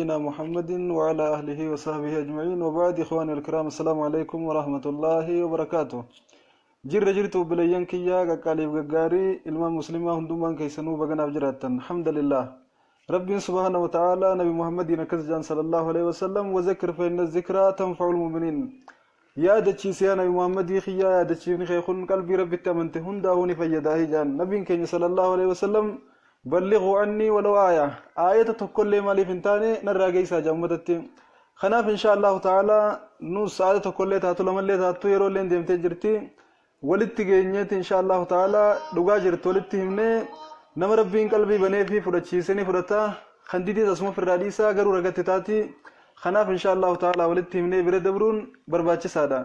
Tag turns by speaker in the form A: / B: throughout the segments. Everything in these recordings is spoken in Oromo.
A: نبينا محمد وعلى أهله وصحبه أجمعين وبعد. إخواني الكرام، السلام عليكم ورحمة الله وبركاته. Jirra jirtu obboleeyyan kiyya qaqqaaliif gaggaarii, ilmaan muslimaa hundumaan keessanuu baganaaf jiraattan? Alhamdulillah. Rabbiin سبحانه وتعالى nabi Muhammadiin akkas jedhan صلى الله عليه وسلم: وذكر فإن الذكرى تنفع المؤمنين. Yaadachiise yaa nabi Muhammadii kiyyaa, yaadachiifni kee kun qalbii Rabbitti amante hundaa'uu ni fayyadaa jaan. Nabiin keenya صلى الله عليه وسلم: بلغوا عني ولو آية, aayata tokkollee maaliif hin taane narraa geessaa jaa ummatatti. Kanaaf إن شاء الله تعالى nus aayata tokkollee taatu, lamallee taatu, yeroo illee deemtee jirti, walitti geenyeeti إن شاء الله تعالى dhugaa jirtu walitti himnee, nama Rabbiin qalbii banee fi fudhachiisee ni fudhata, kan didee asuma ofirraa dhiisaa, garuu ragatte taati. Kanaaf إن شاء الله تعالى walitti himnee bira dabruun barbaachisaadha.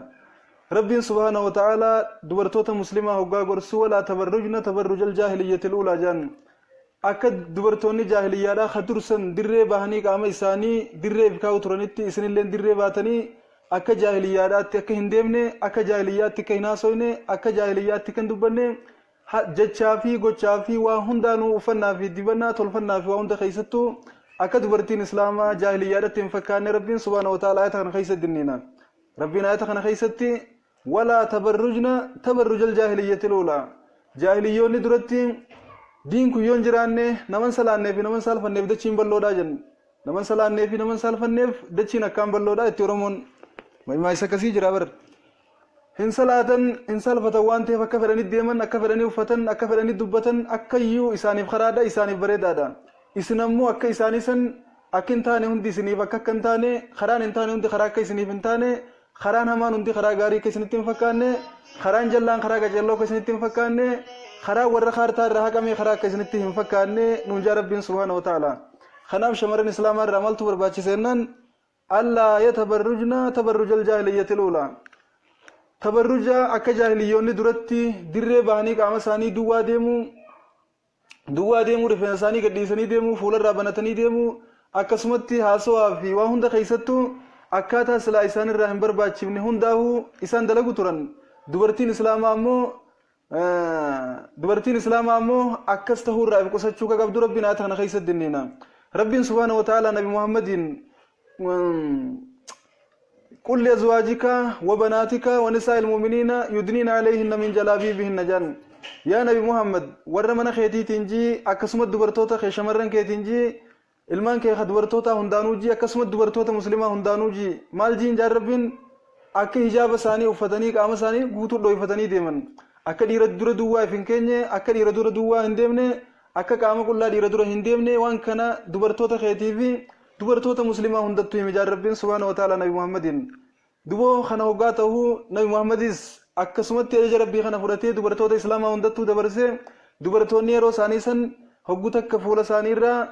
A: Rabbiin سبحانه وتعالى dubartoota muslimaa hoggaa gorsuu: ولا تبرجن تبرج الجاهلية الأولى jaan. Akka dubartoonni jaahiliyyaadhaa ka dursan dirree bahanii qaama isaanii dirree if kaa'u turanitti, isinilleen dirree baatanii akka jaahiliyyaadhaatti akka hin deemne, akka jaahiliyyaatti akka hin haasoyne, akka jaahiliyyaatti akka hin dubbanne, jechaa fi gochaa fi waa hundaanuu, uffannaa fi dibannaa tolfannaa fi waa hunda keessattuu akka dubartiin islaamaa jaahiliyyaadhaatti hin fakkaanne Rabbiin سبحانه وتعالى ayata kana keessatti dinniina. Rabbiin ayata kana keessatti: ولا تبرجن تبرج الجاهلية الأولى. Jaahiliyyoonni duratti diin kun yoon jiraanne naman salaannee fi naman saalfanneef dachiin bal'oodhaa jenna. Naman salaannee fi naman saalfanneef dachiin akkaan bal'oodhaa itti. Oromoon maayisa akkasii jira bar. Hin salaatan, hin saalfatan waan ta'eef akka fedhanii deeman, akka fedhanii uffatan, akka fedhanii dubbatan, akka iyyuu isaaniif karaadha, isaaniif bareedaadha. Isin ammoo akka isaanii san akka hin taane, hundi isiniif akka hin taane, karaan hin taane hundi karaa akka isiniif hin taane, karaan hamaan hundi karaa gaarii akka isinitti hin fakkaanne, karaan jallaan karaa qajeelloo akka isinitti hin fakkaanne, karaa warra kaartaa irraa haqamee karaa akka isinitti hin fakkaanne nuun jaa Rabbiin سبحانه وتعالى. Kanaaf shamarran islaamaa irraa maaltu barbaachise jennaan, ألا يتبرجن تبرج الجاهلية الأولى. Tabarruja akka jaahiliyyoonni duratti dirree bahanii qaama isaanii duwwaa deemuu, duwwaa deemuu, rifeensa isaanii gadhiisanii deemuu, fuularraa banatanii deemuu, akkasumatti haasawaa fi waa hunda keessattuu akkaataa silaa isaan irraa hin barbaachifne hundaa'uu isaan dalagu turan. Dubartiin islaamaa ammoo akkas ta'uu irraa if qusachuu ka qabdu Rabbiin ayata kana keessatti dinniina. Rabbiin سبحانه وتعالى nabi Muhammadiin: قل لأزواجك وبناتك ونساء المؤمنين يدنين عليهن من جلابيبهن jaan. Yaa nabi Muhammad, warra mana keetiitiin jii, akkasumas dubartoota kee shamarran keetiin jii, ilmaan kee dubartoota hundaanuu jii, akkasumas dubartoota muslimaa hundaanuu jii. Maal jiin jaan Rabbiin? Akka hijaaba isaanii uffatanii qaama isaanii guutuu dhoyfatanii deeman, akka dhiira dura duwwaa if hin keenye, akka dhiira dura duwwaa hin deemne, akka qaama qullaa dhiira dura hin deemne, waan kana dubartoota keetii fi dubartoota muslimaa hundattuu himi jaan Rabbiin سبحانه وتعالى nabi Muhammadiin. Duboo kana hoggaa ta'uu, nabi Muhammadis akkasumatti ajaja Rabbii kana fudhatee dubartoota islaamaa hundattuu dabarsee, dubartoonni yeroo isaanii san hogguu takka fuula isaaniirraa,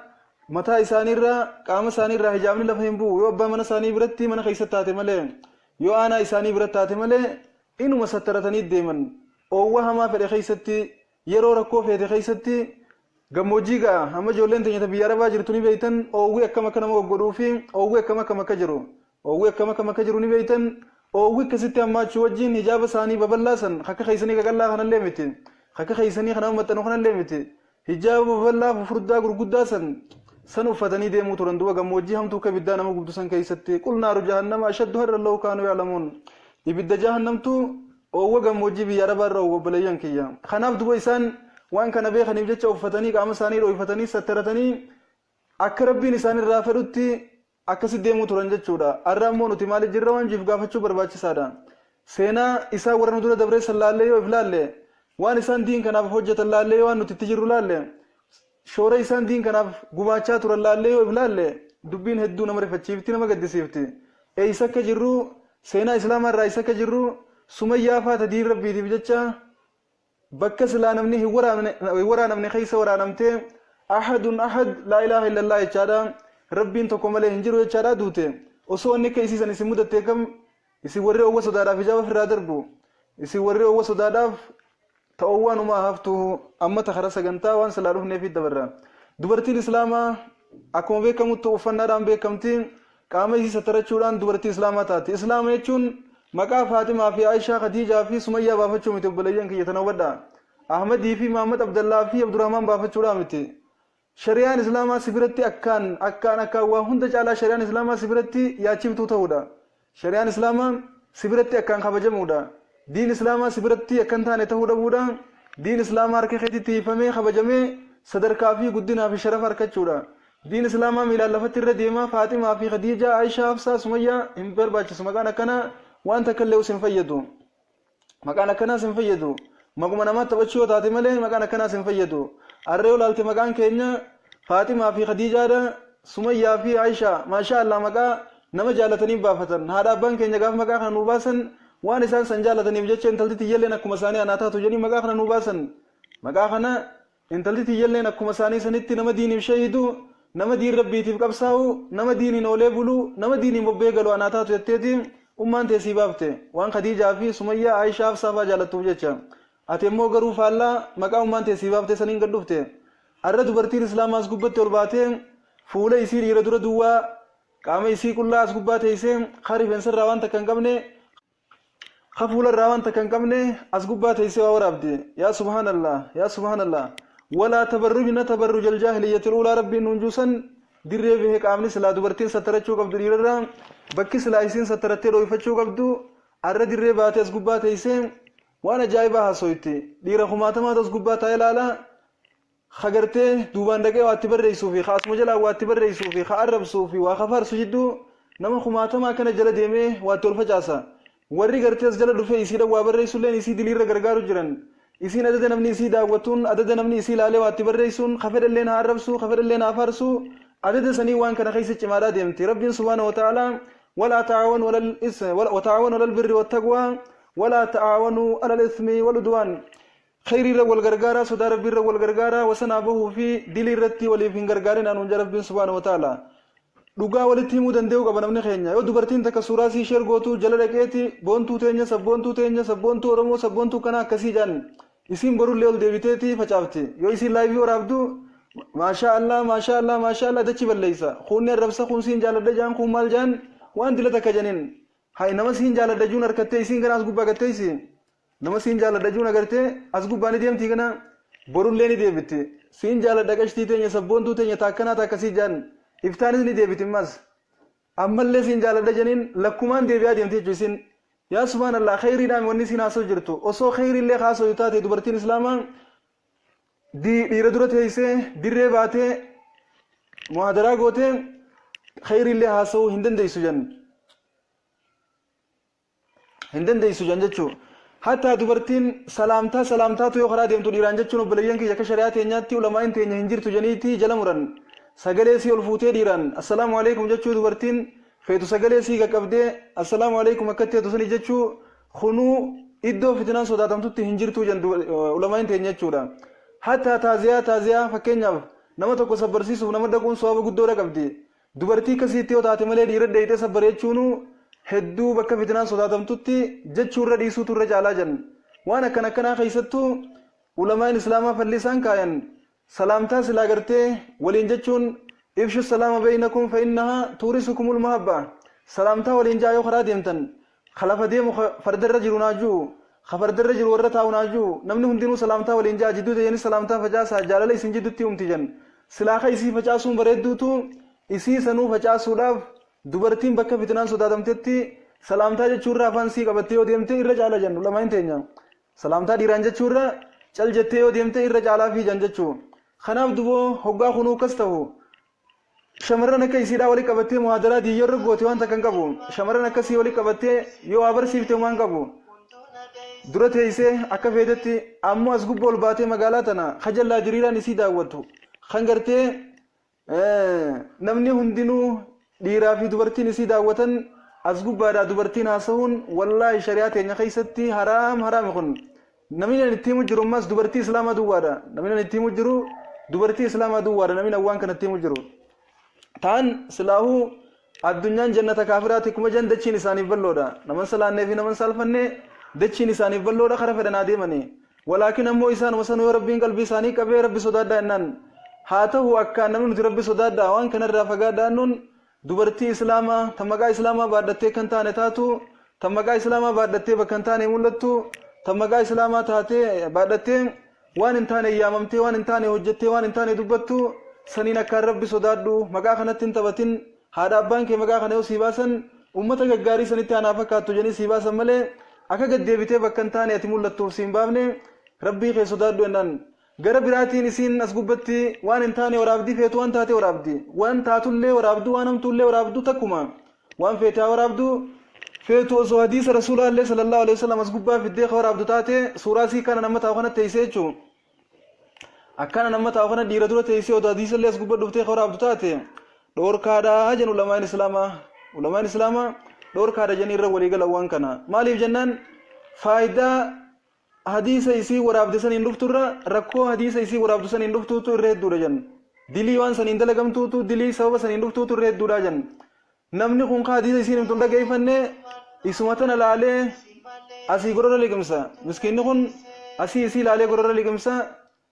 A: mataa isaaniirraa, qaama isaaniirraa hijaabni lafa hin bu'u, yoo abbaa mana isaanii biratti mana keessatti taate malee, yoo aanaa isaanii biratti taate malee, inuma sattaratanii deeman. Oowwa hamaa fedhe keessatti, yeroo rakkoo feete keessatti, gammoojjii ga'a. Amma ijoolleen teenya biyya arabaa jirtu ni beeytan, oowwi akkam akka nama goggodhuu fi oowwi akkam akkam akka jiru, oowwi akkam akkam akka jiru ni beeytan. Oowwi akkasitti hammaachuu wajjin hijaaba isaanii babal'aasan, akka keessanii qaqallaa kanallee miti, akka keessanii kana maxxanu kanallee miti, hijaaba babal'aa fufurdaa gurguddaa san san uffatanii deemuu turan. Duba gammoojjii hamtuu akka ibiddaa nama gubdu san keessatti: قل نار جهنم أشد حرا لو كانوا يعلمون. Ibidda jahannamtu oowwa gammoojjii biyya arabaa irra oowwa, obboleeyyan kiyya. Kanaaf duba isaan waan kana beekaniif jecha uffatanii, qaama isaanii dho'ifatanii, sattaratanii, akka Rabbiin isaan irraa fedhutti akkasi deemuu turan jechuudha. Har'a ammoo nuti maaliif jirra waan jiif gaafachuu barbaachisaadha. Seenaa isaa warra nu dura dabreessan laallee yoo if laalle, waan isaan diin kanaaf hojjetan laallee, waan nuti itti jirru laalle, shoora isaan diin kanaaf gumaachaa turan laallee yoo if laalle, dubbiin hedduu nama rifachiifti, nama gaddisiifti. Eessa akka jirru, seenaa islaamaa irraa eessa akka jirru, Sumayyaa faata diin Rabbiitiif jecha bakka silaa namni hin waraanamne keessa waraanamtee, أحد أحد لا إله إلا الله jechaadha, Rabbiin tokko malee hin jiru jechaadha duute. Osoo wanni akka isiisan isin mudatte kam? Isin warri oowwa sodaadhaaf hijaaba ofirraa darbu, isin warri oowwa sodaadhaaf ta'oowwaanumaa haftu. Amma ta sagantaa waan silaa dhufneef dabarra. Dubartiin islaamaa akkuma beekamutti uffannaadhaan beekamti, qaama isii sattarachuudhaan dubartii islaamaa taati. Islaama jechuun maqaa Faatimaa fi Aishaa, Khadiijaa fi Sumayyaa baafachuu miti, obboleeyyan kiyya, tana hubadhaa. Ahmadii fi Mahammad, Abdallaa fi Abdurrahmaan baafachuudhaa miti. Shari'aan Islaamaa si biratti akkaan akkaan akkaan waa hunda caalaa shari'aan Islaamaa si biratti yaachiftuu ta'uudha. Shari'aan Islaamaa si biratti akkaan kabajamuudha. Diin Islaamaa si biratti akka hin taane ta'uu dhabuudha. Diin Islaamaa harka keetitti hiifamee kabajamee sadarkaa fi guddinaa fi sharafa argachuudha. Diin Islaamaa miilaan lafatti irra deemaa Faaximaa fi Khadiijaa, Aayishaa, Hafsaa, Sumayyaa hin barbaachisu. Maqaan akkanaa waan takka illee sin fayyadu. Maqaan akkanaas hin fayyadu. Maquma namaa taphachuu yoo taate malee maqaan akkanaas hin fayyadu. Arree yoo laalte maqaan keenya Faaximaa fi Khadiijaadha, Sumayyaa fi Aayishaa. Maashaa Allah, maqaa nama jaalataniif baafatan. Haadha abbaan keenya gaafa maqaa kana nuu baasan waan isaan san jaalataniif jecha intalti tiyyalleen akkuma isaanii anaa taatu jedhanii maqaa kana nuu baasan. Maqaa kana intalti tiyyalleen akkuma isaanii sanitti nama diiniif shahiidu, nama diin Rabbiitiif qabsaa'u, nama diiniin oolee bulu, nama diiniin bobbee galu anaa taatu jetteeti ummaan tee sii baafte. Waan Khadiijaa fi Sumayyaa, Aayishaa, Hafsaa fa'aa jaalattuuf jecha. Ati immoo garuu faallaa maqaa ummaan tee sii baaftee saniin gad dhufte. Arra dubartiin Islaamaa as gubbatti ol baatee fuula isii dhiira dura duwwaa, qaama isii qullaa as gubbaa teessee, ka rifeensarraa waan takka hin qabne, ka fuularraa waan takka hin qabne as gubbaa teessee waa waraabdi. Yaa subhaanallah, yaa subhaanallah. Walaa tabarrujna tabarrujal jaahiliyyatil uulaa Rabbiin nuun juusan dirree bahe qaamni silaa dubartiin sattarachuu qabdu dhiirarraa, bakki silaa isiin sattarattee dhooyfachuu qabdu arra dirree baatee as gubbaa teessee waan ajaa'ibaa haasoytti. Dhiira kumaatamaatu as gubbaa taa'ee ilaala. Ka gartee duubaan dhaqee waa itti barreessuu fi ka asuma jalaan waa itti barreessuu fi ka arrabsuu fi waa ka faarsu jidduu nama kumaatamaa akkana jala deemee waa itti ol facaasa. Warri gartee as jala dhufee isiidhaan waa barreessulleen isii diliirra gargaaru jiran. Isiin adada namni isii daawwatuun, adada namni isii ilaalee waa itti barreessuun, ka fedhalleen haa arrabsuu, ka fedhalleen haa faarsuu, adada sanii waan kana keessa cimaadhaa deemti. Rabbiin subhaanahu wa ta'aalaa walaa ta'aawanu alal wa ta'aawanu alal birri wattaqwaa walaa ta'aawanuu alal ismi wal udwaan. Khayrii irra wal gargaaraa, sodaa Rabbii irra wal gargaaraa, wasanaa bahuu fi dilii irratti waliif hin gargaarinaa nuun jedha Rabbiin subhaanahu wa ta'aalaa. Dhugaa walitti himuu danda'uu qaba namni keenya. Yoo dubartiin takka suuraa sii share gootu jala dhaqeeti boontuu teenya, sabboontuu teenya, sabboontuu Oromoo, sabboontuu kana akkasii jedhan, isiin borullee ol deebiteeti facaafti. Yoo isiin live waraabdu maashaa Allah, maashaa Allah, maashaa Allah dachi balleessa. Kuunni arrabsa, kun siin jaaladha jaan, kun maal jaan, waan dila takka janiin. Hay, nama siin jaaladha juun harkattee isiin gana as gubbaa gatteessi. Nama siin jaaladha juun agartee as gubbaa ni deemtii, gana borullee ni deebitti. Siin jaaladha, qashtii teenya, sabboontuu teenya, taakkanaa taakkasii jaan, iftaanis ni deebiti ammas. Ammallee siin jaaladha janiin, lakkumaan deebi'aa deemti jechuudha isin. Yaa subhaanallah, khayriidhaan wanni isiin haasoo jirtu osoo khayriillee haasoo taate dubartiin Islaamaa dhiira dura teessee dirree baatee muhaadaraa gootee khayriillee haasa'uu hin dandeessu jan. Hin dandeessu jan jechuudha. Hatta dubartiin salaamtaa salaamtaatu yoo karaa deemtu dhiiraan jechuun, obboleeyyan kiyya, akka shari'aa teenyaatti ulamaa'in teenya hin jirtu janiitii jala muran. Sagalee sii ol fuutee dhiiraan assalaamu alaikum jechuu, dubartiin feetu sagalee sii qaqqabdee assalaamu alaikum akkatti heetu sani jechuu kunuu iddoo fitinaan sodaatamtutti hin jirtu jan ulamaa'in teenya jechuudha. Hatta taaziyaa taaziyaa, fakkeenyaaf nama tokko sabbarsiisuuf nama dhaquun sawaaba guddoodha qabdi. Dubartii akkasiitti yoo taate malee dhiira dheeyxee sabbar jechuunu hedduu bakka fitinaan sodaatamtutti jechuurra dhiisuutu irra caalaa jan. Waan akkan akkanaa keessattuu ulamaa'in Islaamaa falli isaan kaayan salaamtaa silaa gartee waliin jechuun, ifshu salaama beeynakum fa innahaa tuurisukumul mahabba. Salaamtaa waliin jaa yoo karaa deemtan, ka lafa deemu, ka fardarra jiru naajuu, ka fardarra jiru warra taa'u naajuu, namni hundinuu salaamtaa waliin jaa, jidduu ta'anii salaamtaa facaasaa, jaalala isin jidduutti uumti jan. Silaa ka isii facaasuun bareedduutu isii sanuu facaasuudhaaf dubartiin bakka fitinaan sodaatamtetti salaamtaa jechuurra afaan sii qabattee yoo deemte irra caala jan ulamaa'in teenya. Salaamtaa dhiiraan jechuurra cal jettee yoo deemte irra caalaa fi jan jechuu. Kanaaf duboo hoggaa kunuu akkas ta'u shamarran akka isiidhaa walii qabattee muhaadaraa diyyoo irra goote waan takka hin qabu. Shamarran akkasii walii qabattee yoo waa barsiifte waan qabu. Dura teessee akka feetetti ammoo as gubbaa ol baatee magaalaa tana kajallaa diriiraan isii daawwattu. Kan gartee namni hundinuu dhiiraa fi dubartiin isii daawwatan as gubbaadhaa dubartiin haasa'uun wallaahi shari'aa teenya keessatti haraam haraami kun. Namni nan itti himu jiru ammas dubartii Islaamaa duwwaadha. Namni nan itti himu jiru dubartii Islaamaa duwwaadha, namni nan waan kana itti himu jiru. Ta'an silaahuu addunyaan jannata kaafiraati kuma jan, dachiin isaaniif bal'oodha. Naman salaannee fi naman saalfanne dachiin isaaniif bal'oodha, kara fedhan haa deemanii. Walaakin ammoo isaanuma sanuu yoo Rabbiin qalbii isaanii qabee Rabbi sodaadhaa jennaan, haa ta'u akkaan namni nuti Rabbi sodaadhaa, waan kanarraa fagaadhaa jennuun, dubartii Islaamaa ta maqaa Islaamaa baadhattee kan taane taatu, ta maqaa Islaamaa baadhattee bakka hin taane mul'attu, ta maqaa Islaamaa taatee baadhattee waan hin taane yaamamtee, waan hin taane hojjettee, waan hin taane dubbattu. Saniin akkaan Rabbi sodaadhu, maqaa kanatti hin taphatin. Haadha abbaan kee maqaa kana yoo sii baasan ummata gaggaarii sanitti anaa fakkaattu jedhanii sii baasan malee akka gad deebitee bakka hin taane ati mul'attuuf siin baafne. Rabbii kee sodaadhu jennaan. Gara biraatiin isiin as gubbatti waan hin taane waraabdii, feetu waan taate waraabdi. Waan taatullee waraabdu, waan hamtuullee waraabdu, takkuma. Waan feete haa waraabdu. Feetu osoo hadiisa Rasuulaallee sallallahu alaihi wasallam as gubbaa fiddee ka waraabdu taate, suuraa sii kana nama taa'u kana teessee jechuun. Akkana nama taa'u kana dhiira dura teessee odoo hadiisallee as gubbaa dhuftee ka waraabdu taate, dhoorkaadha jennu ulamaan islaamaa. Ulamaan islaamaa dhoorkaadha jedhanii irra walii galan waan kana. Maaliif jennaan, faayidaa hadiisa isii waraabde saniin dhufturra rakkoo hadiisa isii waraabdu saniin dhuftuutu irra hedduudha jennu. Dilii waan saniin dalagamtuutu, dilii sababa saniin dhuftuutu irra hedduudha jennu. Namni kun ka hadiisa isiin himtu hin dhageeffanne, isuma tana laalee asii gorora liqimsa. Miskiinni kun asii isii laalee gorora liqimsa.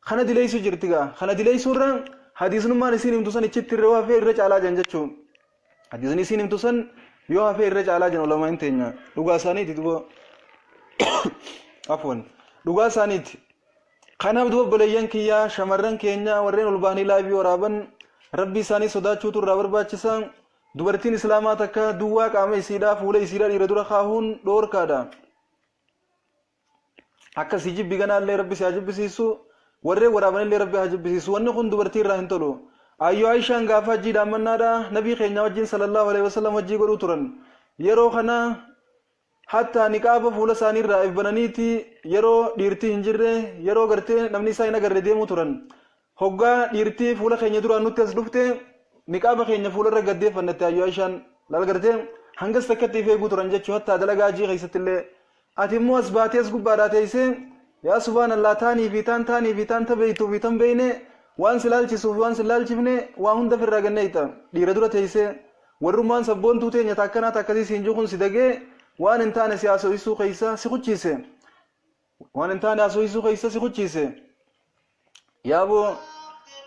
A: Kana dileessu jirti gaa. Kana dileessuurra hadiisnummaan isiin himtu san ichitti irra yoo hafee irra caalaa jan jechuun. Hadiisni isiin himtu san yoo hafee irra caalaa jan ulamaan teenya. Dhugaa isaaniiti duba. Afwan. Dhugaa isaaniiti. Kanaaf duba obboleeyyan kiyyaa, shamarran keenya warreen ol bahanii live waraaban, Rabbii isaanii sodaachuutu irraa barbaachisa. Dubartiin islaamaa takka duwwaa qaama isiidhaa, fuula isiidhaa dhiira dura kaahuun dhoorkaadha. Akka si jibbi ganaallee Rabbi si haa jibbisiisu, warreen waraabanillee Rabbi haa jibbisiisu. Wanni kun dubartii irraa hin tolu. Ayyoo Aishaan gaafa hajjii dhaammannaadha nabii keenya wajjin sallallahu alaihi wasallam hajjii godhuu turan. Yeroo kana hatta niqaaba fuula isaanii irraa if bananiiti yeroo dhiirtii hin jirre, yeroo gartee namni isaa hin agarre deemuu turan. Hoggaa dhiirtii fuula keenya duraan nutti as dhufte, niqaaba keenya fuula irra gaddeeffannatte Ayyoo Aishaan laal gartee hangas takkatti if eeguu turan jechuu, hatta dalagaa hajjii keessatti illee. Ati immoo as baatee as gubbaadhaa teessee, yaa subhaanallah, taanii fi taan, taanii fi taan, ta beektuu fi tan beekne, waan si laalchisuu fi waan si laalchifne waa hunda ofirraa ganneeyta. Dhiira dura teessee warrummaan sabboontuu teenya ta akkanaa ta akkasii siin jiru kun si dagee waan hin taane si haasofisuu keessa si kuchiise. Waan hin taane haasofisuu keessa si kuchiise. Yaaboo,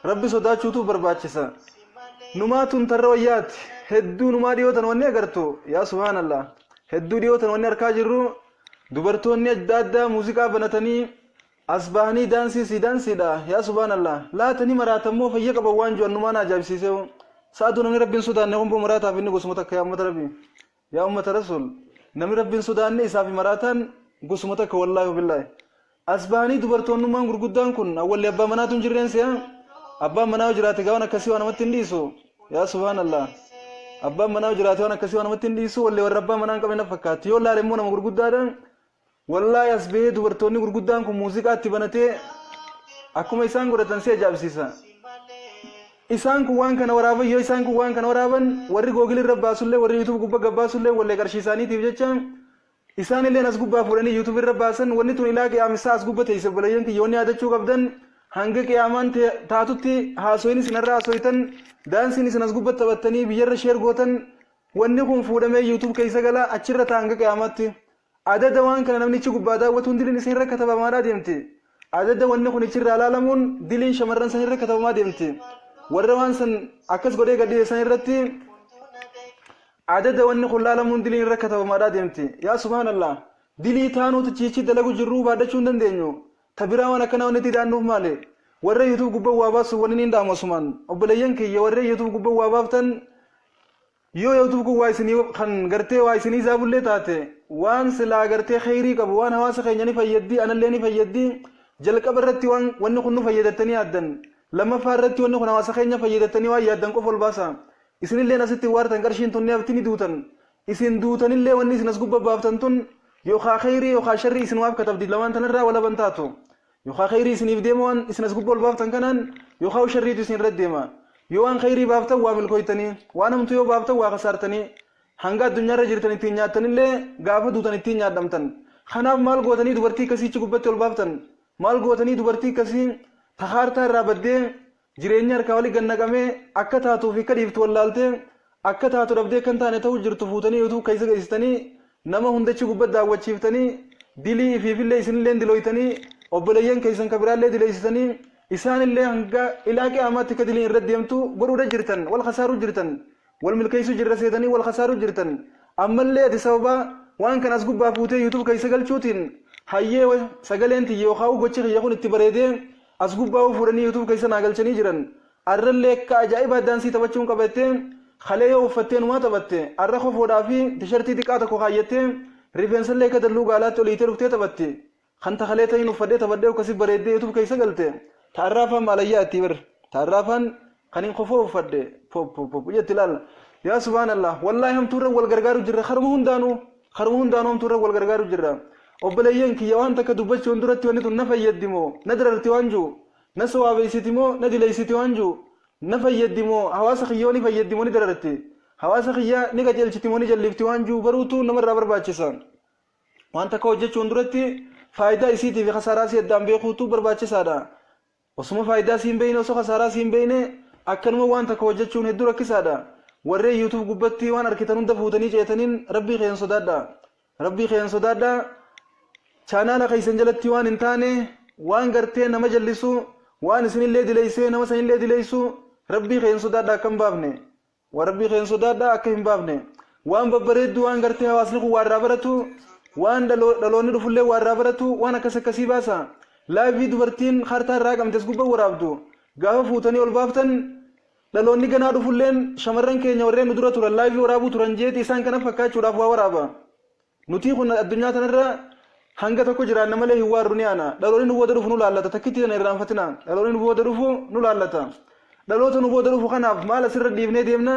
A: Rabbi sodaachuutu barbaachisa. Numaa tun tarra wayyaati. Hedduu numaa dhiyootan wanni agartu. Yaa subhaanallah. Hedduu dhiyootan wanni arkaa jirru, dubartoonni adda addaa muuziqaa banatanii as bahanii daansii si daansiidha. Yaa subhaanallah. Laata ni maraatammoo fayya qaban waan jiru numaan ajaa'ibsiisee. Sa'atuu namni Rabbiin sodaanne kun maraataaf inni gosuma takka, yaa uummata Rabbii. Yaa uummata Rasuul. Namni Rabbiin sodaanne isaa fi maraataan gosuma takka, wallaahi billaahi. As bahanii dubartoonnummaan gurguddaan kun awwalli abbaa manaatu hin jirreen si'a. Abbaan manaa yoo jiraate gaawwan akkasii waan namatti hin dhiisu. Yaa subhaanallah. Abbaan manaa yoo jiraate waan akkasii waan namatti hin dhiisu. Wallee warra abbaa manaa hin qabne na fakkaatti. Yoo laale immoo nama gurguddaadha. Wallaahi as bahee dubartoonni gurguddaan kun muuziqaatti banatee akkuma isaan godhatan si ajaa'ibsiisa. Isaan kun waan kana waraaban, yoo isaan kun waan kana waraaban, warri Google irra baasullee, warri YouTube gubbaa gabbaasullee wallee qarshii isaaniitiif jecha isaan illee as gubbaa fuudhanii YouTube irra baasan. Wanni tun ilaa qiyaamisaa as gubba teesse. Obboleeyyan kiyya, wanni yaadachuu qabdan, hanga qiyaamaan taatutti haasoyin isin irra haasoytan, daansiin isin as gubba taphattanii biyyarra share gootan, wanni kun fuudhamee YouTube keessa gala, achirra ta'a hanga qiyaamaatti. Adada waan kana namni ichi gubbaa daawwatuun diliin isin irra katabamaadhaa deemti. Adada wanni kun ichirraa ilaalamuun diliin shamarran san irra katabamaa deemti. Warra waan san akkas godhee gadhiise san irratti adada wanni kun laalamuun diliin irra katabamaadhaa deemti. Yaa subhaanallah. Dilii taanuutu chiichi dalagu jirruu baadhachuu hin dandeenyu. Ta biraa waan akkana wanni itti daannuuf maali? Warra YouTube gubbaa waa baasu wanni hin dhaamu asumaan. Obboleeyyan kiyya, warra YouTube gubbaa waa baaftan, yoo YouTube kun waa isinii kan gartee waa isinii zaabullee taate, waan silaa gartee kheyrii qabu, waan hawaasa keenya ni fayyaddi, anallee ni fayyaddi, jalqaba irratti waan wanni kun nu fayyadattanii yaaddan, lammaffaa irratti wanni kun hawaasa keenya fayyadattanii waan yaaddan qofa ol baasa. Isinilleen asitti waartan qarshiin tun ni hafti, ni duutan. Isin duutanillee wanni isin as gubba baaftan tun yookaa kheyrii yookaa sharrii isinumaaf katabdi. Lamaan tanarraa walaban taatu. Yookaa kheyrii isiniif deema waan isin as gubba ol baaftan kanaan, yookaa sharriitu isin irra deema. Yoo waan kheyrii baaftan waa milkooytanii, waan hamtuu yoo baaftan waa kasaartanii. Hanga addunyaarra jirtan ittiin nyaattanillee gaafa duutan ittiin nyaadhamtan. Kanaaf maal gootanii dubartii akkasiichi gubbatti ol baaftan? Maal gootanii dubartii akkasii takaartaa irraa baddee, jireenya harkaa walii gannaqamee, akka taatuu fi akka dhiiftu wallaaltee, akka taatu dhabdee akka hin taane ta'uu jirtu fuutanii YouTube keessa geessitanii nama hundachi gubbatti daawwachiiftanii, dilii ifiifillee isinillee dilooytanii, obboleeyyan keessan ka biraallee dileessitanii, isaanillee hanga ilaa qiyaamaatti akka diliin irra deemtu godhuudha jirtan? Wal kasaaruu jirtan. Wal milkeessuu jirra seetanii wal kasaaruu jirtan. Ammallee ati sababa waan kana as gubbaa fuutee YouTube keessa galchuutiin, hayyee sagaleen tiyya yookaan gochi kiyya kun itti bareedee as gubbaa fuudhanii YouTube keessa naa galchanii jiran. Arrallee akka ajaa'ibaa daansii taphachuun qabattee kalee yoo uffattee numaa taphatte, arra kofoodhaa fi tishartii xiqqaa tokko kaayyattee rifeensallee akka dalluu gaalaatti oliitee dhuftee taphatte. Kan takalee ta'iin uffadhee taphadhee akkasii bareeddee YouTube keessa galte. Taarraa afaan maalayyaa itti bar. Taarraa afaan kan hin kofoo uffadhe pop pop pop jetti ilaalla. Yaa subhaanallah, wallaahi hamtuurra wal gargaaru jirra, karuma hundaanuu, karuma hundaanuu hamtuurra wal gargaaru jirra. Obboleeyyan kiyya, waan takka dubbachuun duratti wanni tun na fayyaddi moo na dararti waan jiru, na sawaabeessiti moo na dileessiti waan jiru, na fayyaddi moo hawaasa kiyyoo ni fayyaddi moo ni dararti, hawaasa kiyya ni qajeelchiti moo ni jallifti waan jiru baruutu namarraa barbaachisa. Waan takka hojjechuun duratti faayidaa isiitii fi kasaaraa isii addaan beekuutu barbaachisaadha. Osuma faayidaa isii hin beekne, osoo kasaaraa isii hin beekne akkanuma waan takka hojjechuun hedduu rakkisaadha. Warreen YouTube gubbatti waan argitan hunda fuutanii ceetaniin, rabbii keessan sodaadha. Rabbii keessan sodaadha. Chaanaala keessan jalatti waan hin taane, waan gartee nama jallisu, waan isinillee dileessee nama sanillee dileessu, rabbii keessan sodaadha akka hin baafne. Waan rabbii keessan sodaadha akka hin baafne. Waan babbareeddu, waan gartee hawaasni kun waa irraa baratu, waan dhaloonni dhufullee waa irraa baratu, waan akkas akkasii baasa. Live dubartiin kaartaa irraa qabtes gubbaa waraabdu. Gaafa fuutanii ol baaftan, dhaloonni ganaa dhufulleen shamarran keenya warreen nu dura turan live waraabuu turan jeeti isaan kana fakkaachuudhaaf waa waraaba. Nuti kun addunyaa tanarra hanga tokko jiraanna malee hin waarru, ni aana. Dhaloonni nu booda dhufu nu laallata. Takkitti tana irraanfatina. Dhaloonni nu booda dhufu nu laallata. Dhaloota nu booda dhufu kanaaf maal asirra dhiifnee deemna?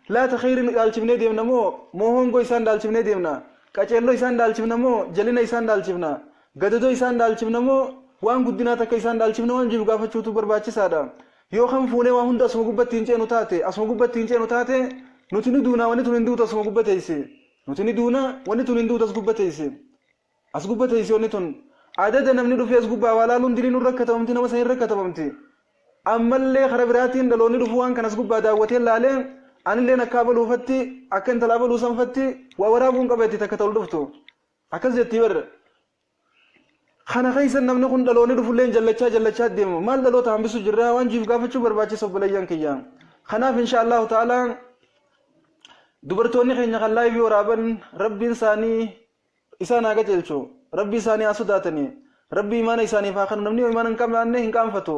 A: Laata kheyri nu dhaalchifnee deemna moo hongoo isaan dhaalchifnee deemna? Qaceelloo isaan dhaalchifna moo jalina isaan dhaalchifna? Gadadoo isaan dhaalchifna moo waan guddinaa takka isaan dhaalchifna waan jiru gaafachuutu barbaachisaadha. Yoo kan fuunee waa hunda asuma gubbatti hin ceenu taate, asuma gubbatti hin ceenu taate, nuti ni duunaa, wanni tun hin duutu, asuma gubba teessi. Nuti ni duuna, wanni tun hin duutu, as gubba teessi. As gubba teessi wanni tun. Adada namni dhufee as gubbaa waa laaluun dilii nurra katabamti, nama san irra katabamti. Ammallee karaa biraatiin dhaloonni dhufu waan kanas gubbaa daawwatee laalee anilleen akka abaluufatti, akka intala abaluu sanfatti waa waraabuun qaba itti takka ta'u dhuftu. Akkas jettii barra. Kana keessa namni kun dhaloonni dhufulleen jallachaa jallachaa deema. Maal dhaloota hambisu jirra waan jiif gaafachuu barbaachisa, obboleeyyan kiyya. Kanaaf insha Allahu ta'ala dubartoonni keenya kan live waraaban, rabbiin isaanii isaan haa qajeelchu. Rabbi isaanii haa sodaatanii. Rabbi imaana isaaniif haa kennu. Namni yoo imaana hin qabne hin qaanfatu.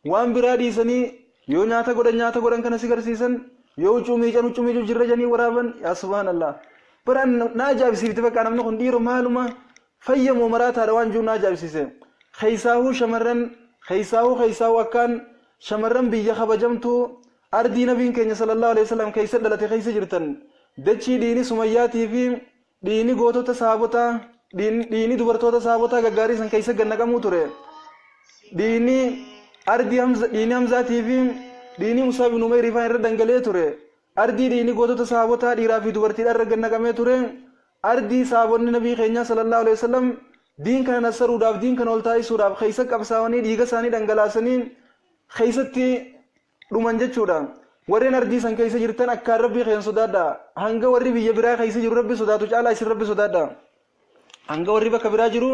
A: Waan biraa dhiisanii yoo nyaata godhan, nyaata godhan kana si garsiisan, yoo huccuu miican, huccuu miicuu jirra janii waraaban. Yaa subhaanallah. Bara na ajaa'ibsiifte, bakka namni kun dhiiroo maaluma fayyamoo maraataadha waan jiru na ajaa'ibsiise. Keessaahuu shamarran, keessaahuu akkaan shamarran biyya kabajamtuu ardii nabiin keenya sallallahu alaihi wasallam keessa dhalate keessa jirtan, dachii dhiini sumayyaatii fi dhiini gootota saabotaa, dhiini dubartoota saabotaa gaggaarii san keessa gannaqamuu ture. Dhiini ardii Hamza, dhiini Hamzaatii fi dhiini Musaa bin Umayr ifaan irra dhangala'ee ture. Ardii dhiini gootota saabotaa dhiiraa fi dubartiidhaan irra gannaqamee ture. Ardii saabonni nabii keenyaa sallallahu alaihi wasallam diin kana nassaruudhaaf, diin kana ol taasisuudhaaf keessa qabsaa'anii dhiiga isaanii dhangalaasanii keessatti dhuman jechuudha. Warreen ardii san keessa jirtan akkaan rabbii keessan sodaadha. Hanga warri biyya biraa keessa jiru rabbi sodaatu caalaa isin rabbi sodaadha. Hanga warri bakka biraa jiru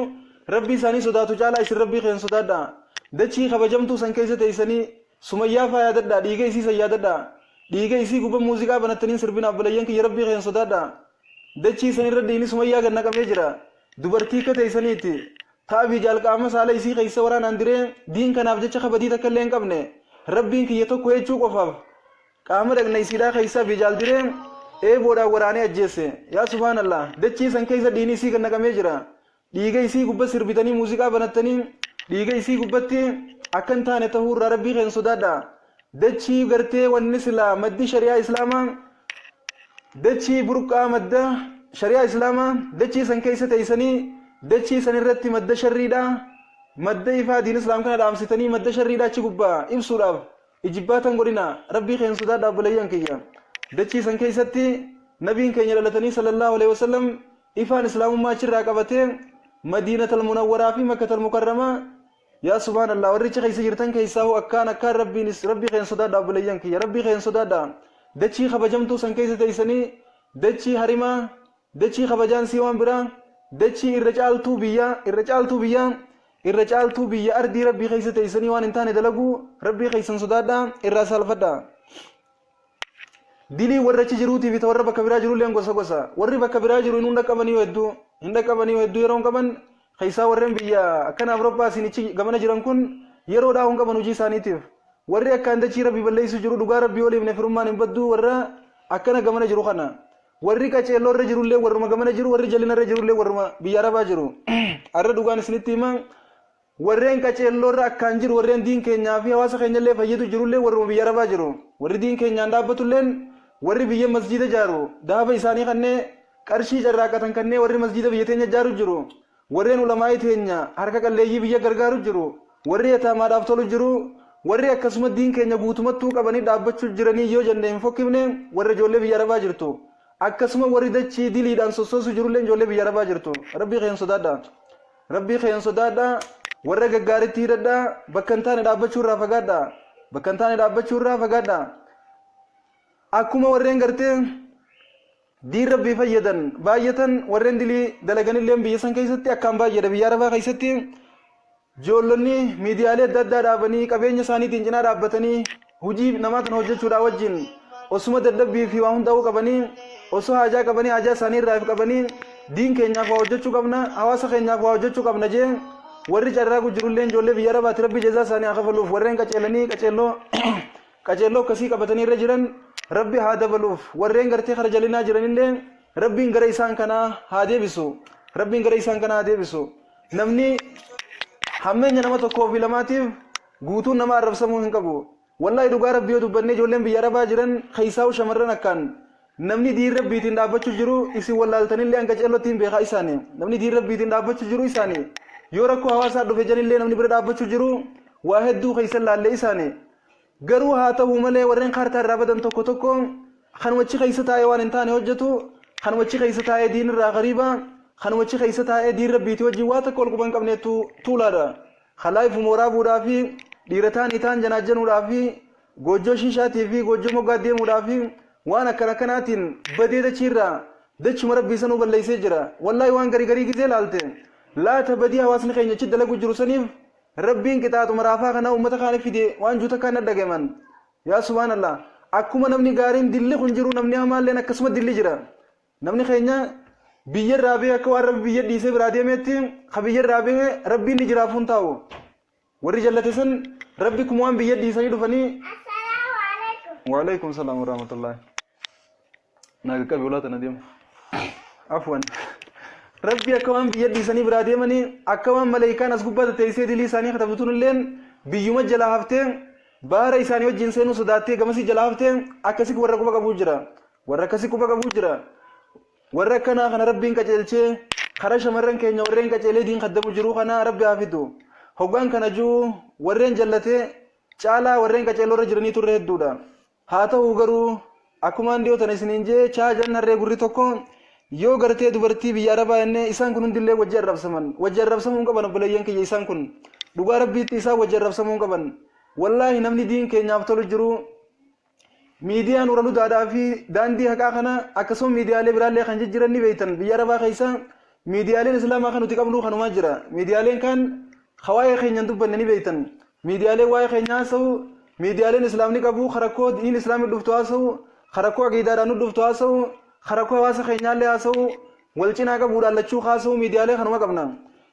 A: rabbi isaanii sodaatu caalaa isin rabbii keessan sodaadha. Dachii kabajamtuu san keessa teessanii sumayyaa faa yaadadha. Dhiiga isii san yaadadha. Dhiiga isii guba muuziqaa banattanii sirbinaaf, obboleeyyan kiyya, rabbii keessan sodaadha. Dachii san irra dhiigni sumayyaa gad naqamee jira. Dubartii akka teessaniiti. Ta'abii jaalqaama saala isii keessa waraanaan diree diin kanaaf jecha kabadii takka illee hin qabne. Rabbiin kiyya tokko jechuu qofaaf qaama dhagna isiidhaa keessa bijaal diree eeboodhaan waraanee ajjeesse. Yaa subhaanallah, dachii san keessa dhiigni isii gad naqamee jira. Dhiiga isii gubba sirbitanii muuziqaa banattanii dhiiga isii gubbatti akka hin taane ta'uu irraa rabbii keenya sodaadha. Dachii gartee wanni silaa maddi shari'aa islaamaa, dachii burqaa madda shari'aa islaamaa, dachii san keessa teessanii dachii san irratti madda sharriidha, madda ifaa diin islaam kana dhaamsitanii madda sharriidha achi gubbaa ibsuudhaaf ijibbaatan godhina. Rabbii keenya sodaadha, obboleeyyan kiyya. Dachii san keessatti nabiin keenya dhalatanii sallallahu alaihi wasallam, ifaan islaamummaa achirraa qabatee Madiinatal Munawwaraa fi Makkatal Mukarramaa. Yaa subhaanallah, warri achi keessa jirtan keessaa akkaan akkaan rabbiinis rabbii keenya sodaadha, obboleeyyan kiyya, rabbii keenya sodaadha. Dachii kabajamtuu san keessa teessanii, dachii harimaa, dachii kabajaan sii waan biraa, dachii irra caaltuu biyyaa, irra caaltuu biyyaa, irra caaltuu biyya ardii rabbii keessa teessanii waan hin taane dalaguu, rabbii keessan sodaadha, irraa saalfadha. Dilii warra achi jiruutii fi warra bakka biraa jirullee gosa gosa. Warri bakka biraa jiru hin dhaqqabanii hedduu, hin dhaqqabanii hedduu yeroo hin qaban. Keessaa warreen biyya akkana Awurooppaa isinichi gamana jiran kun yeroodhaa hin qaban hojii isaaniitiif. Warri akkaan dachii Rabbii balleessu jiru, dhugaa Rabbii oliif firummaan hin baddu, warra akkana gamana jiru kana. Warri qaceelloo irra jirullee warruma gamana jiru, warri jalina irra jirullee warruma biyya Arabaa jiru. Har'a dhugaan isinitti hima, warreen qaceelloo irra akkaan jiru, warreen diin keenyaa fi hawaasa keenyallee fayyadu jirullee warruma biyya Arabaa jiru. Warri diin keenyaan dhaabbatulleen, warri biyya masjiida jaaru, dahaba isaanii kannee qarshii carraaqatan kannee warri masjiida biyya teenya jaaru jiru. Warreen ulamaa'ii teenya harka qalleeyyii biyya gargaaru jiru, warri yataamaadhaaf tolu jiru, warri akkasuma diin keenya guutumattuu qabanii dhaabbachuu jiranii yoo jenne hin fokkifne, warra ijoollee biyya Arabaa jirtu. Akkasuma warri dachii diliidhaan sossoosu jirullee ijoollee biyya Arabaa jirtu. Rabbii keenya sodaadha. Rabbii keenya sodaadha. Warra gaggaaritti hidhadha. Bakka hin taane dhaabbachuu irraa fagaadha. Bakka hin taane dhaabbachuu irraa fagaadha. Akkuma warreen gartee diin Rabbii fayyadan baay'atan, warreen dilii dalaganillee biyya san keessatti akkaan baay'eedha. Biyya Arabaa keessatti ijoollonni miidiyaalee adda addaa dhaabanii, qabeenya isaaniitiin cinaa dhaabbatanii, hojii namaa tan hojjechuudhaa wajjin osuma dadhabbii fi waa hundaa'uu qabanii, osoo haajaa qabanii, haajaa isaanii irraa qabanii, diin keenyaaf waa hojjechuu qabna, hawaasa keenyaaf waa hojjechuu qabna jee warri carraaqu jirullee ijoollee biyya Arabaati. Rabbi jazaa isaanii haa kafaluuf. Warreen qaceelanii qaceelloo akkasii qabatanii irra jiran Rabbi haa dabaluuf. Warreen gartee kara jalinaa jiranillee Rabbiin gara isaan kanaa haa deebisu. Rabbiin gara isaan kanaa haa deebisu. Namni hammeenya nama tokkoo fi lamaatiif guutuun nama arrabsamuu hin qabu. Wallaahi, dhugaa Rabbii yoo dubbanne, ijoolleen biyya Arabaa jiran, keessaa'u shamarran, akkaan namni diin Rabbiitiin dhaabbachuu jiru isin wallaaltanillee hanga ceellootti hin beekaa isaani. Namni diin Rabbiitiin dhaabbachuu jiru isaani. Yoo rakkoo hawaasaa dhufe janillee namni bira dhaabbachuu jiru waa hedduu keessan laallee isaani. Garuu haa ta'u malee, warreen kaartaa irraa badan tokko tokko kanumachi keessa taa'ee waan hin taane hojjetu, kanumachi keessa taa'ee diin irraa qariiba, kanumachi keessa taa'ee diin Rabbiitii wajjin waa takka wal quban hin qabneetu tuulaadha. Kalaayifu mooraa fi dhiira taanii taan janaajjanuudhaa fi goojjoo shiishaatii fi goojjoo moggaa deemuudhaa fi waan akkana akkanaatiin badee dachiirraa dachuma Rabbii sanuu balleessee jira. Wallaahi, waan garii garii gizee laalte, laata badii hawaasni keenya achi dalagu jiru saniif Rabbiin qixaaxuma raafaa kana uummata kaaniif fide waan juuta kaan dhagaman. Yaa subhaanallah, akkuma namni gaariin dilli kun jiru, namni hamaalleen akkasuma dilli jira. Namni keenya biyya irraa bahee akka waan Rabbi biyya dhiisee biraa deemeetti, ka biyya irraa bahee Rabbiin ni jiraaf hun taa'u. Warri jallate san Rabbi kuma waan biyya dhiisanii dhufanii. Waalaikum salaam warahmatullahi. Naa qaqqabi ulaa tana deemu. Afwan. Rabbi akka waan biyya dhiisanii biraa deemanii, akka waan maleekaan as gubbaa teessee dilii isaanii katabtuun illeen biyyuma jalaa haftee, baara isaanii wajjin seenuu sodaattee gamasii jalaa haftee, akkasii warra quba qabuu jira. Warra akkasii quba qabuu jira. Warra akkanaa kana Rabbiin qaceelchee karaa shamarran keenya warreen qaceelee diin kaddamu jiru kana Rabbi haa fidu. Hoggaan kana jiru warreen jallatee caalaa warreen qaceelloo irra jiranii turre hedduudha. Haa ta'u garuu, akkumaan dhiyoo tana isiniin jee, chaajan harree gurri tokko yoo gartee dubartii biyya Arabaa jennee, isaan kun hundillee wajji arrabsaman. Wajji arrabsamuu hin qaban, obboleeyyan kiyya, isaan kun. Dhugaa Rabbiitti isaan wajji arrabsamuu hin qaban. Wallaahi, namni diin keenyaaf tolu jiru, miidiyaa Nuura Ludaadhaa fi daandii haqaa kana, akkasuma miidiyaalee biraallee kan jijjiran ni beektan. Biyya Arabaa keessa miidiyaaleen Islaamaa kan nuti qabnu kanumaa jira. Miidiyaaleen kaan waa'ee keenya hin dubbanne ni beektan. Miidiyaaleen waa'ee keenya haasa'u, miidiyaaleen Islaamni qabu karakkoo diin Islaamii dhuftu haasa'u, karakkoo aqiidaadhaan nu dhuftu haasa'u, karakkoo hawaasa keenyaallee haasa'u, wal cinaa qabuudhaan lachuu haasa'u, miidiyaalee kanuma qabna.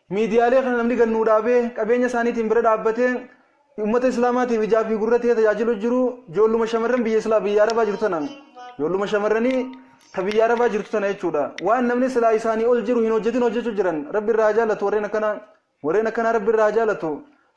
A: Miidiyaalee kana namni gannuu dhaabee qabeenya isaaniitiin bira dhaabbatee ummata Islaamaatiif ijaa fi gurra ta'ee tajaajilu jiru ijoolluma shamarran biyya Islaa biyya Arabaa jirtu tana. Ijoolluma shamarranii ta biyya Arabaa jirtu tana jechuudha. Waan namni silaa isaanii ol jiru hin hojjetin hojjechuu jiran. Rabbi irraa jaalatu warreen akkanaa. Warreen akkanaa Rabbi irraa jaalatu.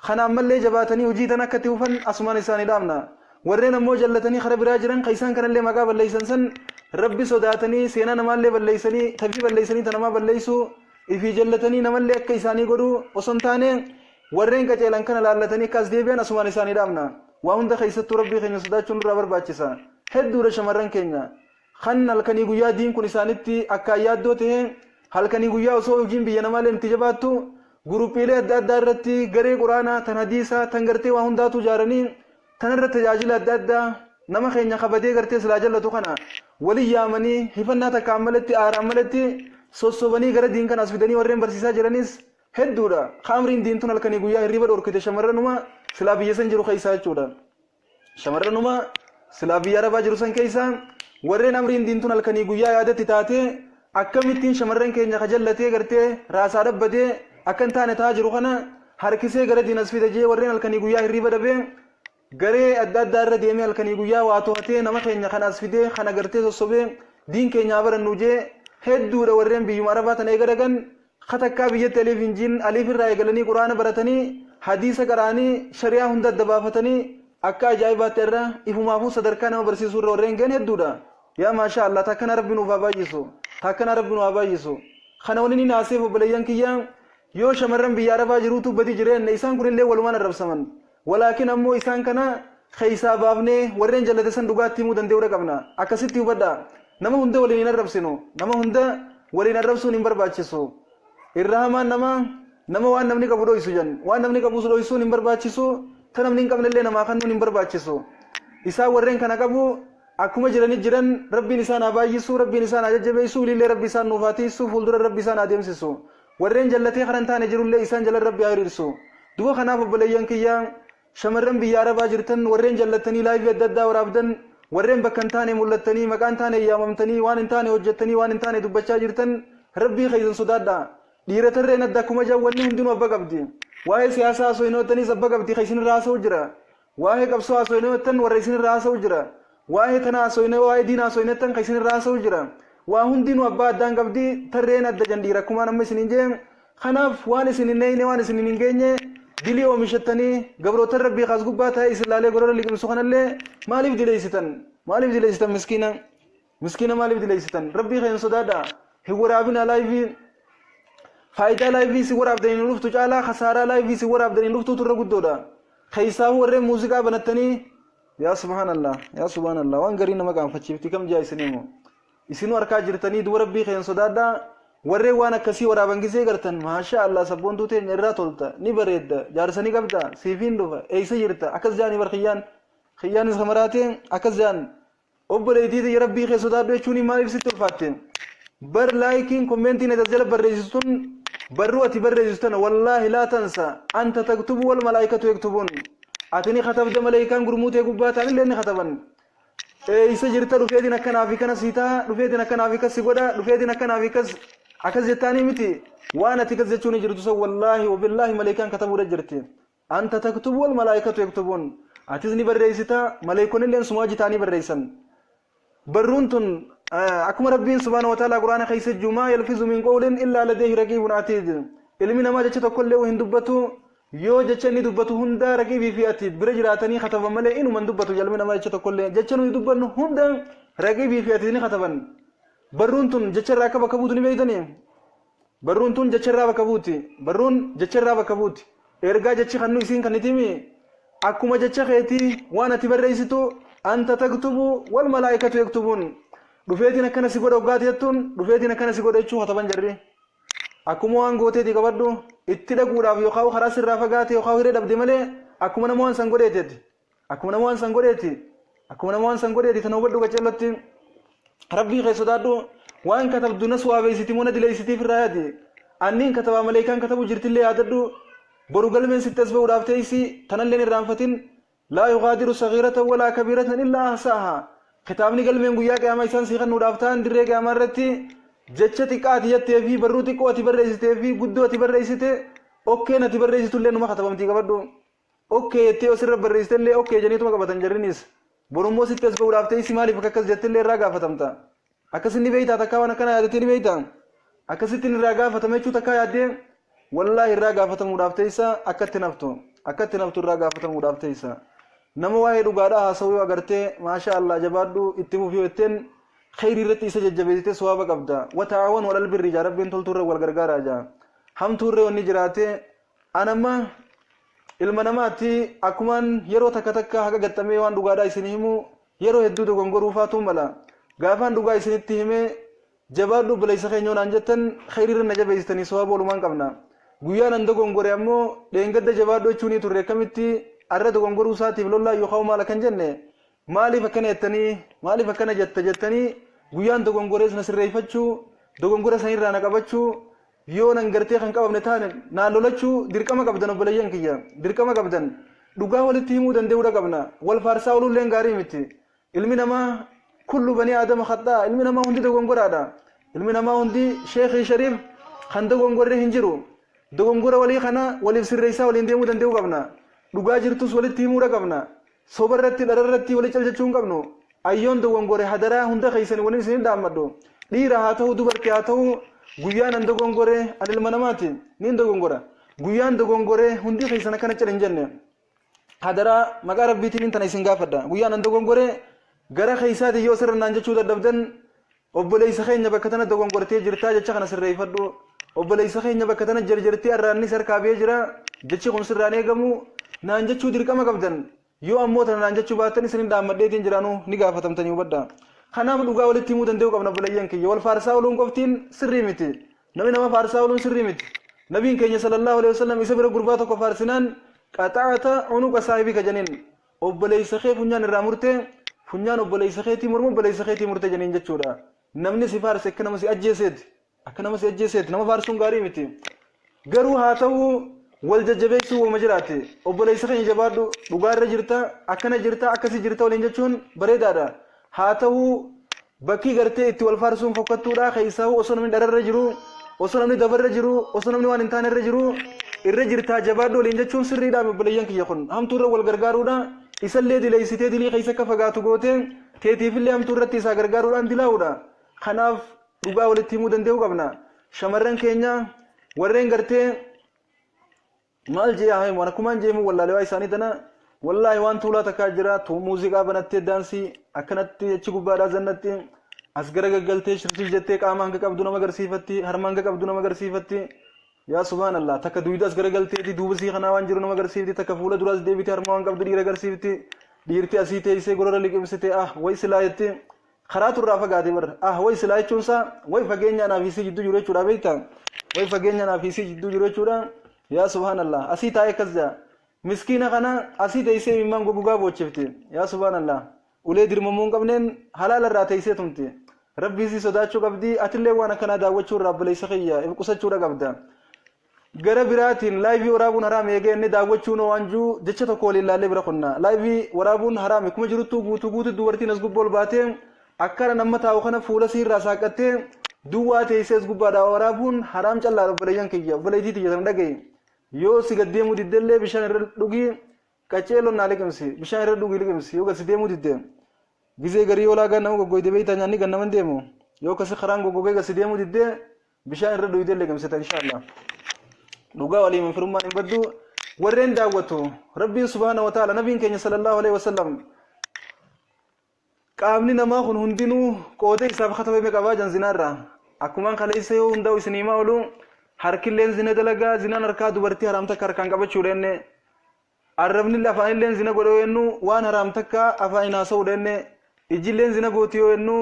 A: Kana ammallee jabaatanii hojii tan akka itti fufan asumaan isaanii dhaamna. Warreen ammoo jallatanii kara biraa jiran, kan isaan kanallee maqaa balleessan san, Rabbi sodaatanii seenaa namaallee balleessanii, tafii balleessanii ta namaa balleessuu ifii jallatanii namallee akka isaanii godhuu osoo hin taane, warreen qaceelan kana laallatanii akka as deebi'an asumaan isaanii dhaamna. Waa hunda keessattuu Rabbii keenya sodaachuun nurraa barbaachisa. Hedduudha shamarran keenya. Kan halkanii guyyaa diin kun isaanitti akkaan yaaddoo ta'e, halkanii guyyaa osoo hojiin biyya namaallee itti jabaattu, guruphiilee adda addaa irratti garee quraanaa, tan hadiisaa, tan gartee waa hundaatu ijaaranii, tanarra tajaajila adda addaa nama keenya kabadee gartee silaa jallatu kana walin yaamanii, hifannaa takkaan malatti, aaraan malatti sossobanii gara diin kana as fidanii warreen barsiisaa jiranis hedduudha. Kaamriin diintun halkanii guyyaa hirriba dhorkite shamarranuma silaa biyya san jiru keessaa jechuudha. Shamarranuma silaa biyya Arabaa jiru san keessa warreen amriin diintun halkanii guyyaa yaadatti taatee, akkamittiin shamarran keenya ka jallatee gartee raasaa dhabbatee akka hin taane ta'aa jiru kana harkisee gara diin as fida jee warreen halkanii guyyaa hirriba dhabee Garee adda addaa irra deemee halkanii guyyaa waa to'atee nama keenya kana as fidee kana gartee sossobee diin keenyaa barannu jee hedduudha. Warreen biyyuma Arabaa tana eega dhaqan katakkaa biyyatti aliif hinjiin aliif irraa eegalanii Quraana baratanii, hadiisa qara'anii, shari'aa hunda adda baafatanii akka ajaa'ibaatti irra ifumaafuu sadarkaa nama barsiisuu irra warreen gahan hedduudha. Yaa maashaa Allah, takkana Rabbi nuuf haa baay'isu, takkana Rabbi nuuf haa baay'isu. Kana waliin hin haaseef, obboleeyyan kiyya, yoo shamarran biyya Arabaa jiruutu badi jireenya isaan kunillee walumaan arrabsaman. Walaakin ammoo isaan kana keessaa baafnee warreen jallate san dhugaatti himuu danda'uudha qabna. Akkasitti hubadhaa. Nama hunda waliin hin arrabsinu. Nama hunda waliin arrabsuun hin barbaachisu. Irra hamaan nama waan namni qabu dhoysu jan. Waan namni qabus dhoysuun hin barbaachisu. Ta namni hin qabnellee namaa kennuun hin barbaachisu. Isaan warreen kana qabu akkuma jiranii jiran Rabbiin isaan haa baay'isu, Rabbiin isaan haa jajjabeessu, ilillee Rabbi isaan nuuf haa tiisu, fuuldura Rabbi isaan haa deemsisu. Warreen jallatee karan taane jirullee isaan jala Rabbi haa hiriirsu. Duba kanaaf, obboleeyyan kiyya, shamarran biyya Arabaa jirtan, warreen jallattanii live adda addaa waraabdan, warreen bakka hin taane mul'attanii, maqaan taane yaamamtanii, waan hin taane hojjettanii, waan hin taane dubbachaa jirtan, Rabbii keessan sodaadhaa. Dhiira tarreen adda akkuma jawwanni hundinuu abba qabdi. Waa'ee siyaasaa osoo hin hojjettanis abba qabdi kan isinirraa haasa'u jira. Waa'ee qabsoo osoo hin hojjettan warra isinirraa haasa'u jira. Waa'ee tanaa osoo hin, waa'ee diinaa osoo hin hojjettan kan isinirraa haasa'u jira. Waa hundinuu abbaa addaan qabdi, tarreen adda jan dhiira akkumaan amma isiniin jee. Kanaaf waan isin hin eeyne, waan isin hin geenye dilii oomishattanii gabrootan Rabbii kaas gubbaa taa'ee isin laalee gorora liqimsu kanallee maaliif dileessitan? Maaliif dileessitan miskiina? Miskiina maaliif dileessitan? Rabbii keenya sodaadhaa. Hin waraabinaa live. Faayidaa live isin waraabdanii nu dhuftu caalaa kasaaraa live isin waraabdanii dhuftuutu irra guddoodha. Keessaafuu warreen muuziqaa banattanii, yaa subhaanallah, yaa subhaanallah, waan garii nama qaanfachiifti kam jaa isin himu. Isinuu harkaa jirtanii. Duba Rabbii keenya sodaadhaa. Warreen waan akkasii waraaban gisee gartan, maasha Allah, sabboontuu teenya irraa tolta, ni bareedda, jaarsa ni qabda, siifiin dhufa, eessa jirta, akkas jaanii bar. Kiyyaan kiyyaanis kamaraate akkas jaan. Obboleettii tiyya, Rabbii kee sodaadhu jechuun maaliif sitti ulfaatte? Bar likeiin, commentiin ati as jala barreessitu tun, barruu ati barreessitu tana, wallaahi laa tansa anta taktubu wal malaa'ikatu yaktubuun. Ati ni katabda, maleekaan gurmuutee gubbaa ta'anillee ni kataban. Eessa jirta, dhufeetiin akkanaa fi kana sii ta'a, dhufeetiin akkanaa fi kas si godha, dhufeetiin akkanaa fi kas akkas jettaanii miti. Waan ati kas jechuun jirtu san wallaahi wabillaahi maleekaan katabuudha jirti. Anta taktubu wal malaa'ikatu yaktubuun. Atis ni barreessita, maleekonilleen sumaa jitaanii barreessan. Barruun tun akkuma Rabbiin subhaana wa ta'ala Quraana keessa jiru, maa yalfizu min qawlin illaa ladayhi raqiibun atiid. Ilmi namaa jecha tokkollee hin dubbatu, yoo jecha inni dubbatu hunda raqiibii fi atiid bira jiraatanii kataban malee inuma hin dubbatu. Ilmi namaa jecha tokkollee, jecha nuyi dubbannu hunda raqiibii fi atiid ni kataban. Barruun tun jecha irraa akka bakka buutu ni beektanii? Barruun tun jecha irraa bakka buuti. Barruun jecha irraa bakka buuti. Ergaa jechi kan nu isiin kan itimi akkuma jecha keetii waan ati barreessitu, anta taktubu wal malaa'ikatu yaktubuun. Dhufeetiin akkana si godha hoggaati jettuun, dhufeetiin akkana si godha jechuu kataban jarri. Akkuma waan gooteetii qabadhu, itti dhaquudhaaf yookaan karaa sirraa fagaate yookaan hiree dhabde malee akkuma nama waan san godheeti. Akkuma nama waan san godheeti. Akkuma nama waan san godheeti. Tana hubadhu qaceellotti. Rabbii kee sodaadhu. Waan katabdu nas waa beeksiti moo na dileessitiif irraa yaadi. Anniin katabaa, maleekaan katabu jirtillee yaadadhu. Boru galmeen sitti as ba'uudhaaf teessi, tanalleen irraanfatin. Laa yugaadiru sagiiratan walaa kabiiratan illaa ahsaahaa. Kitaabni galmeen guyyaa qiyaamaa isaan sii kennuudhaaf ta'an dirree qiyaamaa irratti jecha xiqqaa ati jettee fi barruu xiqqoo ati barreessitee fi guddoo ati barreessite, okkeen ati barreessitullee numa katabamtii qabadhu. Okkee jettee osirra barreessitellee okkee jedhaniituma qabatan jarrinis. Borummoo sitti as ba'uudhaaf teessi, maaliif akka akkas jettillee irraa gaafatamta. Akkasin beeytaa? Takkaa waan akkana yaadattee ni beeytaa? Akkasittiin irraa gaafatama jechuu takkaa yaaddee? Wallaahi irraa gaafatamuudhaaf teessa. Akkatti naftu, akkatti naftu irraa gaafatamuudhaaf teessa. Nama waa'ee dhugaadhaa haasa'uu yoo agartee, maasha Allah, jabaadhu, itti fufi yoo jetteen, kheyrii irratti isa jajjabeessitee sawaaba qabda. Wataawwan walal birri jaa Rabbiin, toltuu irra wal gargaaraa jaa. Hamtuu irra wanni jiraate, anamma ilma namaatti akkumaan yeroo takka takka haqa gaxxamee waan dhugaadhaa isin himu, yeroo hedduu dogongoruu mala. Gaafaan dhugaa isinitti himee, jabaadhu obboleessa keenya naan jettan, kheyrii irra na jabeessitanii sawaaba oolumaan qabna. Guyyaan an dogongore ammoo, dheengadda jabaadhu jechuun turre, akkamitti arra dogongoruu isaatiif lollaa yookaan maal akkan jenne, maaliif akkana jettanii, maaliif akkana jetta jettanii, guyyaan dogongorees na sirreeffachuu, dogongora sanirraa na qabachuu, yoo nan gartee kan qabamne taane naan lolachuu dirqama qabdan. Obboleeyyan kiyya, dirqama qabdan. Dhugaa walitti himuu danda'uudha qabna. Wal faarsaa ooluulleen gaarii miti. Ilmi namaa, kullu banii aadama khaxaa, ilmi namaa hundi dogongoraadha. Ilmi namaa hundi, sheekii shariif kan dogongorre hin jiru. Dogongora walii kana waliif sirreessaa waliin deemuu danda'uu qabna. Dhugaa jirtus walitti himuudha qabna. Soba irratti, dhara irratti wali cal jechuu hin qabnu. Ayyoon dogongore hadaraa hunda keessanii waliin isin dhaammadhu. Dhiira haa ta'u, dubartii haa ta'u, guyyaan an dogongore, an ilma namaati, niin dogongora. Guyyaan dogongore hundi keessan akkana cal hin jenne. Hadaraa maqaa Rabbiitiin tana isin gaafadha. Guyyaan an dogongore gara keessaati yoo sirra naan jechuu dadhabdan, obboleessa keenya bakka tana dogongortee jirtaa, jecha kana sirreeffadhu. Obboleessa keenya bakka tana jarjartee arraannis harkaa ba'ee jira, jechi kun sirraan eegamu naan jechuu dirqama qabdan. Yoo ammoo tana naan jechuu baattan, isin dhaammadheetiin jiraanuu ni gaafatamtanii hubadha. Kanaaf dhugaa walitti himuu danda'uu qabna, obboleeyyan kiyya. Wal faarsaa ooluun qoftiin sirrii miti. Namni nama faarsaa ooluun sirrii miti. Nabiin keenya sallallahu alaihi wasallam isa bira gurbaa tokko faarsinaan, "Qaxa'ata unuqa saahibika" janiin. Obboleessa kee funyaan irraa murtee, funyaan obboleessa keetii, morma obboleessa keetii murte janiin jechuudha. Namni si faarse akka nama si ajjeeseeti. Akka nama si ajjeeseeti. Nama faarsuun gaarii miti. Garuu haa ta'u, wal jajjabeessuu uuma jiraate. Obboleessa keenya jabaadhu, dhugaa irra jirta, akkana jirta, akkasi jirta waliin jechuun bareedaadha. Haa ta'u, bakki gartee itti wal faarsuun fokkattuudha. Keessaa osoo namni dhararra jiru, osoo namni dabarra jiru, osoo namni waan hin taane irra jiru, irra jirtaa jabaadhu waliin jechuun sirriidha, obboleeyyan kiyya. Kun hamtuu irra wal gargaaruudha. Isallee dileessitee dilii keessa akka fagaatu gootee teetiifillee hamtuu irratti isaa gargaaruudhaan dilaa'uudha. Kanaaf dhugaa walitti himuu danda'uu qabna. Shamarran keenya warreen gartee maal jee haa himu, akkumaan jee himu wallaalee waa isaanii tana, wallaahi waan tuulaa takkaa jira. Muuziqaa banattee daansii akkanatti achi gubbaadhaa zannatti as gara gaggaltee shirshir jettee qaama hanga qabdu nama agarsiifatti, harma hanga qabdu nama agarsiifatti. Yaa subhaanallah, takka duyda as garagalteeti duuba sii kanaa waan jiru nama agarsiifti, takka fuula duraas deebite harma waan qabdu dhiira agarsiifti. Dhiirti asii teessee gorora liqimsite, "Ah, way silaa" jetti. Karaa turraa fagaate bar. "Ah, way silaa" jechuun isaa way fageenya anaa fi isii jidduu jiru jechuudha, beektaa? Way fageenya anaa fi isii jidduu jiru jechuudha. Yaa subhaanallah, asii taa'ee akkas jaa. Miskiina kana asii teessee imimmaan gogugaa boochifti. Yaa subhaanallah, ulee dirmamuu hin qabneen halaala irraa teessee tumti. Rabbii isii sodaachuu qabdi. Atillee waan akkanaa daawwachuu irraa, obboleessa kiyya, if qusachuudha qabda. Gara biraatiin live waraabuun haraam eegee inni daawwachuun waan jiru jecha tokko waliin laallee bira kunna. Live waraabuun haraami kuma jiruttuu guutuu guutuu dubartiin as gubbaa ol baatee akkana nama taa'u kana fuula siirraa saaqattee duwwaa teessee as gubbaadhaa waraabuun haraam callaadha. Obboleeyyan kiyya, obboleettii tiyya, sana dhagaye. Yoo si gaddeemuu diddellee bishaan irra dhugii qaceeloon naa liqimsi. Bishaan irra dhugii liqimsi yoo gad si deemuu didde. Gizee garii yoo laagaan nama goggoyde beektaa, nyaanni gan naman deemu. Yoo akkasi karaan goggogee gad si deemuu didde, bishaan irra dhugdee liqimsita inshaallah. Dhugaa waliin firummaan hin baddu. Warreen daawwatu, Rabbiin subhaana wa ta'ala, nabiin keenya sallallahu alaihi wasallam, qaamni namaa kun hundinuu qooda isaaf katabame qabaa jan zinaarraa. Akkumaan kaleessa yoo hundaa'u isin himaa oolu, harkilleen zina dalagaa, zinaan harkaa dubartii haraam takka harkaan qabachuudha jenne. Arrabnillee, afaanilleen zina godhe yoo jennu, waan haraam takka afaan haasa'uudha jenne. Ijjilleen zina gooti yoo jennu,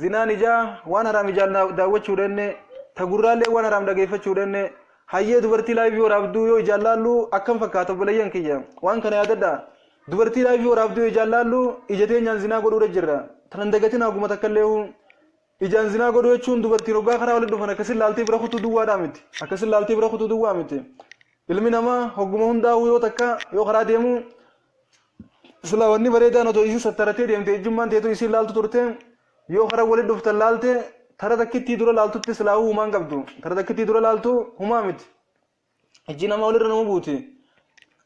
A: zinaan ijaa waan haraam ijaan daawwachuudha jenne. Tagurraallee waan haraam dhageeffachuudha jenne. Hayyee, dubartii live waraabduu yoo ijaan laallu akkam fakkaata? Obboleeyyan kiyya, waan kana yaadadha. Dubartii live waraabduu yoo ijaan laallu, ija teenyaan zinaa godhuudha jirra. Tanan dagatin haguma takka illee. Ijaan zinaa godhuu jechuun dubartiin hoggaa karaa walitti dhufan akkasin laaltee bira kutuu duwwaadhaa miti. Akkasin laaltee bira kutuu duwwaa miti. Ilmi namaa hogguma hundaa'uu yoo takka yoo karaa deemu, sila wanni bareedaan otoo isin sattaratee deemte, ijjummaan teetu isin laaltu turte. Yoo karaa walitti dhuftan laalte, tara takkittii dura laaltutti silaa'uu humaan qabdu. Tara takkittii dura laaltu humaa miti. Ijji namaa walirra nama buuti.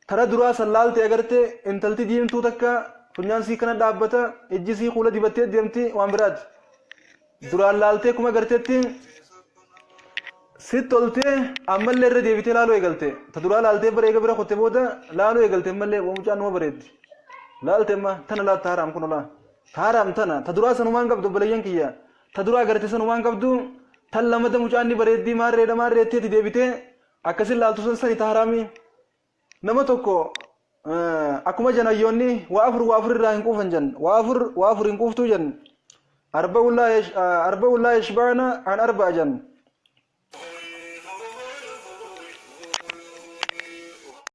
A: Tara duraa san laalte agarte intalti diimtuu takka funyaan sii kana dhaabbata, ijji sii kuula dibattee deemti, waan biraati. Duraan laaltee kuma garteetti si toltee, ammallee irra deebitee laaluu eegalte. Ta duraa laaltee bara eega bira kutte booda laaluu eegalte, ammallee mucaan numa bareeddi. Laalte amma tana laalta, haraam kun olaa. Ta haraam tana ta duraa sanumaan qabdu, obboleeyyan kiyya. Ta duraa agarte sanumaan qabdu, tan lamada mucaan ni bareeddii maarreedha maarreetteeti deebitee akkasin laaltu san sani ta haraamii. Nama tokko akkuma jan hayyoonni, waa afur waa afur irraa hin quufan jan, waa afur waa afur hin quuftuu jan. Arba'u laa yashba'na an arba'a jan.